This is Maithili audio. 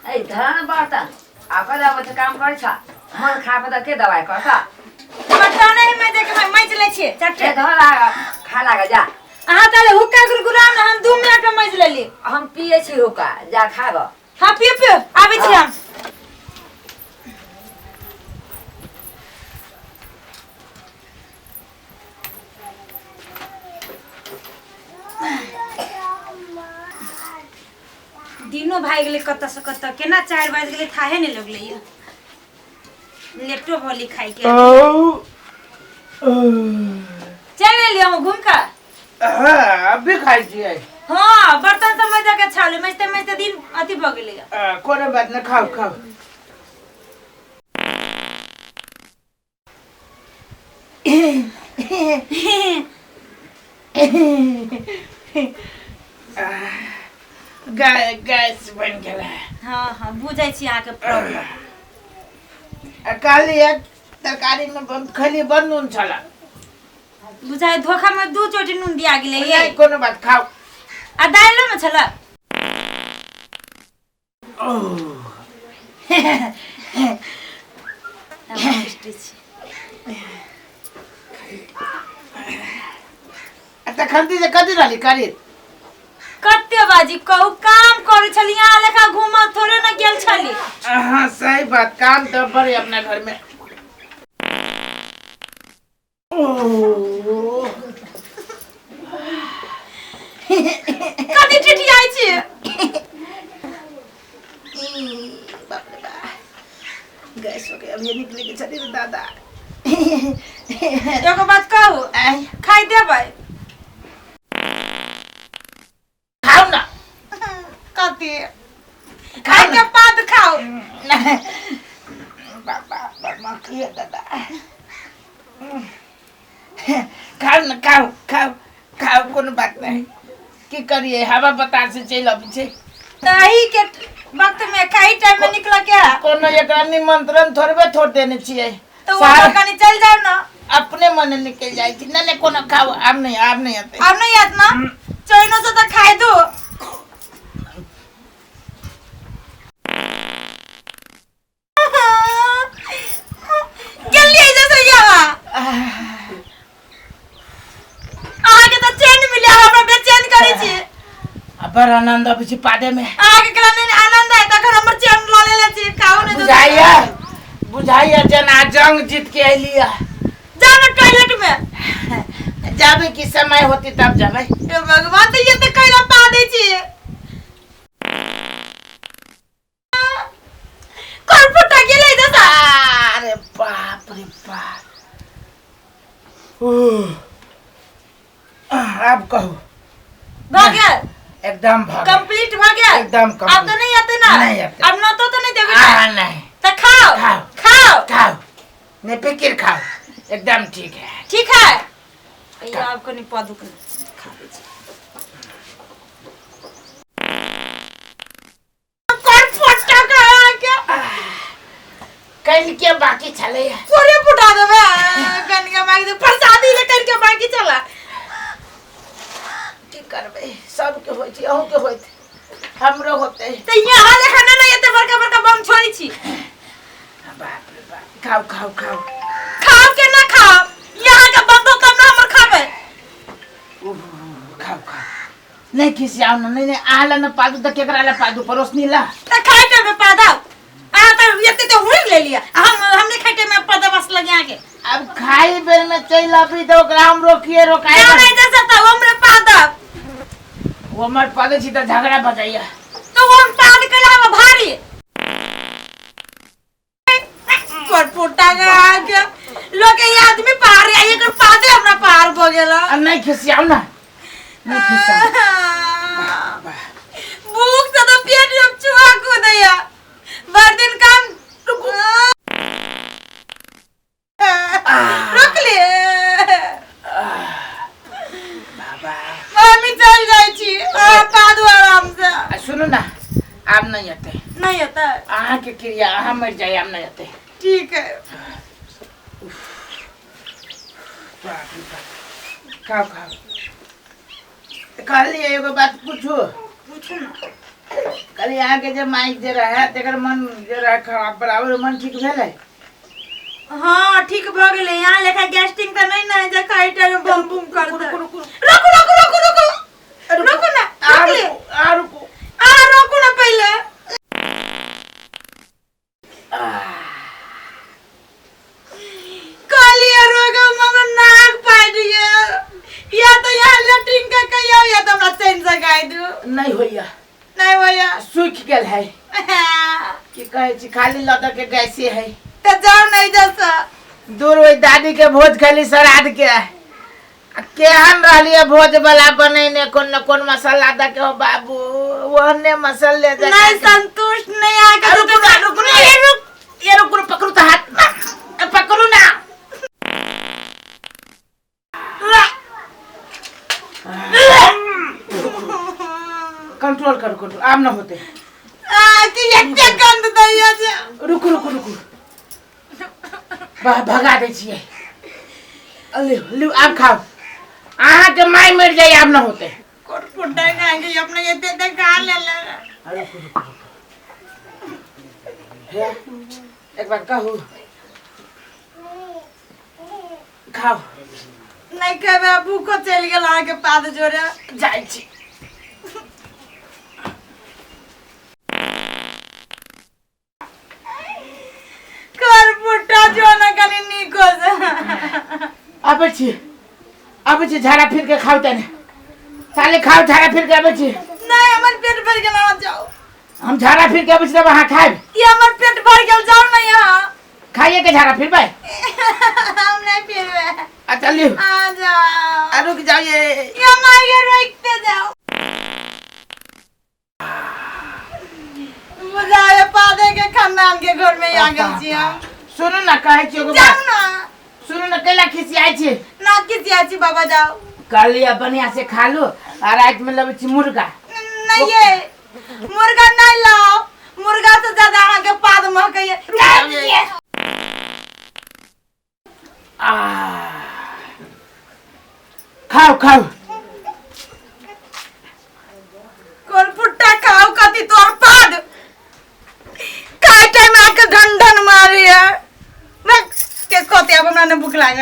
ए धरा न बर्तन आ कहिले अब चाहिँ काम गर्छ मन खाएको त के दबाई गर्छ बर्तन नहीं मैं देख मैं मज ले छिए ए चट्टे धर खा लाग जा अहाँ ताले हुक्का गुरगुराम ना हम 2 मिनट में मज लेली हम पिए छी हुक्का जा खा ग हाँ पियो पियो आबै छी हम दिनो भागि गेलै कतऽ से कतऽ केना 4 बाजि गेलै थाहे नहि लगलै यऽ लेटो भऽ खाइके चलि एलियै हम घुमि कऽ हाँ, अभी खाइ छियै हाँ बर्तन सब मजि के छाले मजते मजते दिन अथी भऽ गेलै कोनो बात नहि खाउ खाउ गैस बनि गेल है हाँ हाँ बुझै छी अहाँके प्रॉब्लम आ कहली एक तरकारी में खैली बड़ नून छला बुझाइ धोखा में दू चोटी नून दिया गेलै ये नहीं कोनो बात खाओ आ दालियो में छला तखन जे कथी रहली करी कते बाजी कहू काम करै छली यहाँ लेखा घूमल थोड़े न गेल छली हाँ सही बात काम तो बड़े अपना घर में कथी ठिठियाइ छी बाप रे बाप गैस हो गया अभी निकले के चली रे दादा एगो बात कहू आय खाइ देबै खाओ ना कथी खाइ के बाद खाउ बाबा बाबा की दादा खाओ ना खाओ खाओ खाओ कोनो बात नहीं की करिए हवा बतास से चलि अबै छै तऽ एही के वक्त में खाई टाइम में निकल के है कोनो एकरा निमंत्रण थोड़बे थोड़ देने छियै तो वो सार कनी चल जाओ ना अपने मने निकल जाइ छै नहीं नहीं कोनो खाओ आब नहीं आब नहीं अतै अब नहीं आत ना चैनो से तो खाई दो गेलियै जैसे यावा अहाँके तऽ चैन मिले हमरा बेचैन करै छी आ बड़ आनंद अबै छै पादे में अहाँके केना नहि आनंद आय तखन हमर चैन लऽ लेले छी खाउ नहि बुझाइया बुझाइया जेना जंग जीत के अयली जाओ ना टॉयलेट में जाबे की समय होती तब जाबे हे भगवान तऽ ये तऽ कैला पा दै छी कोन फुटा गेलै जसा अरे बाप रे बाप उह, आब कहू भऽ गेल एकदम भऽ गेल। कंप्लीट भऽ गेल एकदम आब complete। तऽ नहीं आते ना नहीं आते। अब न तो नहीं देबै आ, नहीं तऽ खाओ खाओ। खाओ खाओ नहीं फिक्र खाओ एकदम ठीक है ठीक है ये आब कनि पदू के खा लै छी कर फटा का के कल के बाकी छले पूरे फुटा देबे कनिया मांग दे प्रसादी ले कनिया बाकी चला की करबै सबके होइ छै अहूँ के होइत हमरो होते त यहाँ लेखा ना ना एते बड़का बड़का बम छोड़ै छी बाप रे बाप खाओ खाओ खाओ खाओ के ना खाओ यहाँ के बंद हो तब ना हमर खाबे खाओ खाओ नहीं खिसियाओ ना नहीं नहीं आला ना पादू त केकरा ला पादू परोसनी ला त खाइ टाइम में पादा आ त एते ते हुड़ ले लिया हम हमने खाइ टाइम में पादा बस लगे आके अब खाई बेर में चल अभी तो ओकरा हम रोकिए रोकाए ना नहीं जा सकता वो हमरे पादा वो हमर पादे छी त झगड़ा बजाइया तो वो हम पाद कला हम भारी पर फुटा गया के लोग ये आदमी पार आई एकर पादे हमरा पार भ गेला आ नहीं खिसियाओ ना नहीं खिसियाओ भूख से तो पेट में चूहा कूदैया भर दिन काम रुक ले बाबा मम्मी चल जाइ छी अहाँ पादू आराम से आ सुनू ना आब नहीं अते नहीं होता अहाँ के क्रिया अहाँ मर जाए आब नहीं अते ठीक है बाप रे बाप। खाओ खाओ। कहलियै एगो बात पूछू? पूछू ना। कहलियै अहाँके जे माइक जे रहै तकर मन जे रहै खराब बराबर मन ठीक भेलै? हाँ ठीक भ गेलै। यहाँ लेखा गैस्ट्रिक तऽ नहि ने है जे खाइ टाइम में बम बम करतै। रुकू रुकू रुकू रुकू रुकू रुकू रुकू ना, आ रुक ले। रुकू आ रुकू। आ रुकू ना पहिले। कहलियै रोग हमरा नाक फाटि गेल। या तऽ यहाँ लेट्रिन के कहियो या तऽ हमरा चैन से गाय दू। नहि होइया। नहि होइया। सूखि गेल है। की कहै छी खाली लऽ दऽ के गैसे है। तऽ जाउ नहि जैसा। दूर ओहि दादी के भोज खैली श्राद्ध के आ केहन रहलियै भोज वाला बनेने कोन न कोन मसाला दऽ के हो बाबू ओहने मसाले दऽ के। नहीं संतुष्ट नहीं आके आ, रुकू ना रुकू ना ये रुक ये रुकू ना, पकड़ू तऽ हाथ पकड़ू ना। कंट्रोल करू कंट्रोल आब न होते। आ कि एते गंद दैया जे। रुकू रुकू रुकू भगा दै छियै। लिउ लिउ आब खाउ। अहाँके माय मरि जाइ आब न होते। कोट कुंडा खाएंगे अपने एते एते खा लेले। रुकू रुकू रुकू हे एक बार कहू खाउ। नहीं खेबै भूखो चलि गेल अहाँके पाद जोड़े। जाइ छी। कर पुट्टा जो ना कनी नीको से। आबै छी आबै छी झाड़ा फिर के खाउ तने साले खाउ झाड़ा फिर के आबै छी। नहीं हमर पेट भर गेल अहाँ जाउ। हम झाड़ा फिर के आबै छी तब अहाँ खायब। ई हमर पेट भर गेल जाउ ना यहाँ। खाइए के झाड़ा फिरबै? हम नहीं फिरबै। अच्छा लिउ। आ जाओ। आ रुक जाउ ये। ये माइके रोकते जाओ। बुझाए पादे के खानदान के घर में आ गेल छी हम। सुनू ना कहै छी एगो जाउ बात। ना। सुनू ना कैला खिसियाइ छी? ना खिसियाइ छी बाबा जाउ। कहलियै बढ़िया से खा लू आ राति में लबै छी मुर्गा। नहीं ये मुर्गा नहीं लाओ मुर्गा से ज्यादा अहाँ के पाद महकैया। आ खाओ खाओ। कोन पुट्टा खाओ कथी तोर पाद काय टाइम आके ढन ढन मारी है। के कहते अब हमरा ने भूख लागल।